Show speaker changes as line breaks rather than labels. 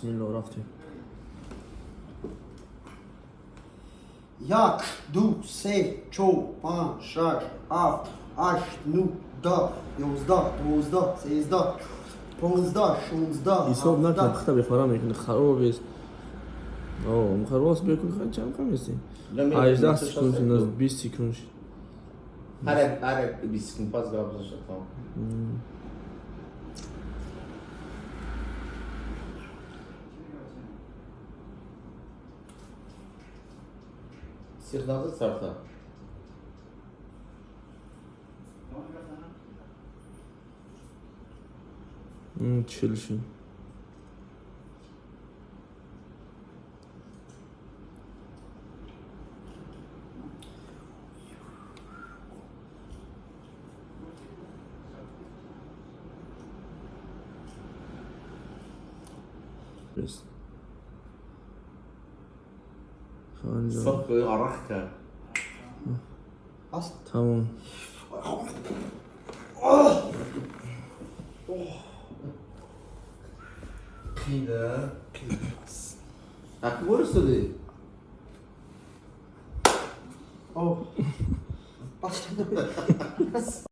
Бисмилло, рафтем.
Як, ду, се, чор, панҷ, шаш, ҳафт, ҳашт, нӯ, 10, 11, 12, 13, 15, 16.
Ҳисоб накун, хата бефара мекунӣ, хароб ест. О, рост бекун, хай чанд кам ести? 18 секунд шуд, 20 секунд шуд.
Ҳар як 20 секунд пас гап зашад, тамом. Сигналда сарта.
40 шуд. Бес. 50.
Соф арақ кард.
Аст.
Тамом.
Қида. Аки борисоди?
О. Бас.